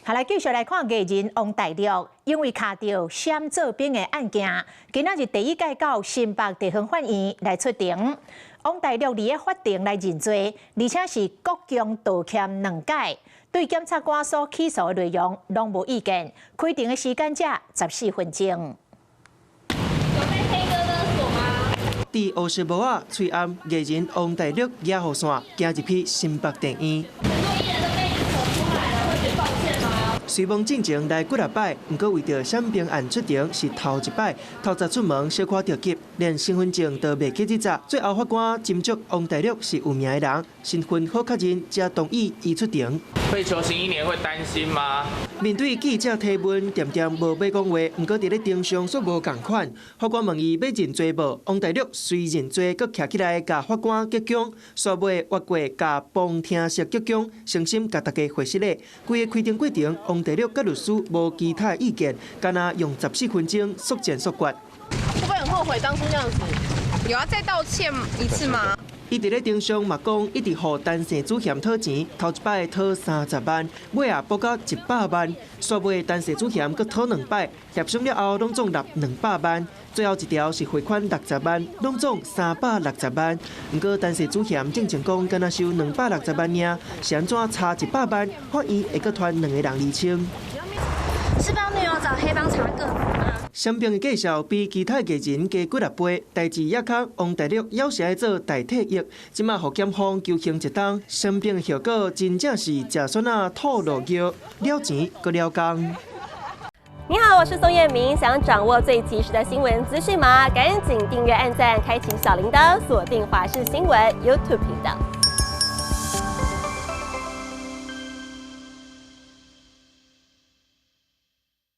好，來繼續來看藝人王大陸，因為卡著閃做兵的案件，今仔日第一擺到新北地方法院來出庭。王大陸佇咧法庭來認罪，而且是國強道歉兩擺，對檢察官所起訴的內容攏無意見。開庭的時間才14分鐘。有被黑哥勒索嗎？佇烏色帽仔，喙罨藝人王大陸舉雨傘，行入去新北地院。很多藝人都被扯出來了，會覺得抱歉嗎？雖罔進前來幾若擺，毋過為著閃兵案出庭是頭一擺，頭早出門小可著急，連身份證都袂記得紮。最後法官斟酌王大陸是有名的人，身份好確認，才同意伊出庭。被求刑一年會擔心嗎？面對記者提問，恬恬無欲講話，毋過佇咧庭上煞無仝款。法官問伊欲認罪無？王大陸隨認罪，閣徛起來共法官鞠躬，煞尾越過共旁聽席鞠躬，誠心共大家會失禮。規个開庭過程，王大陸佮律師無其他意見，干焦用14分鐘速戰速決。會不會很後悔當初那樣子？有要再道歉一次嗎？伊佇咧庭上嘛講，一直予陳姓主嫌討錢，頭一擺討30萬，尾仔補到100萬，煞尾陳姓主嫌閣討兩擺，協商了後攏總納200萬，最後一條是匯款60萬，攏總360萬。毋過陳姓主嫌進前講，干焦收260萬爾，是按怎差100萬？法院會閣傳兩個人釐清。是幫女友找黑幫查個嗎？閃兵的介紹比其他藝人加幾若倍，代誌也較王大陸猶是愛做代替役，這馬予檢方求刑一冬，閃兵的後果真正是食蒜仔吐落藥，了錢閣了工。你好，我是宋燕明，想掌握最及時的新聞資訊嗎？趕緊訂閱、按讚、開啟小鈴鐺，鎖定華視新聞 YouTube 頻道。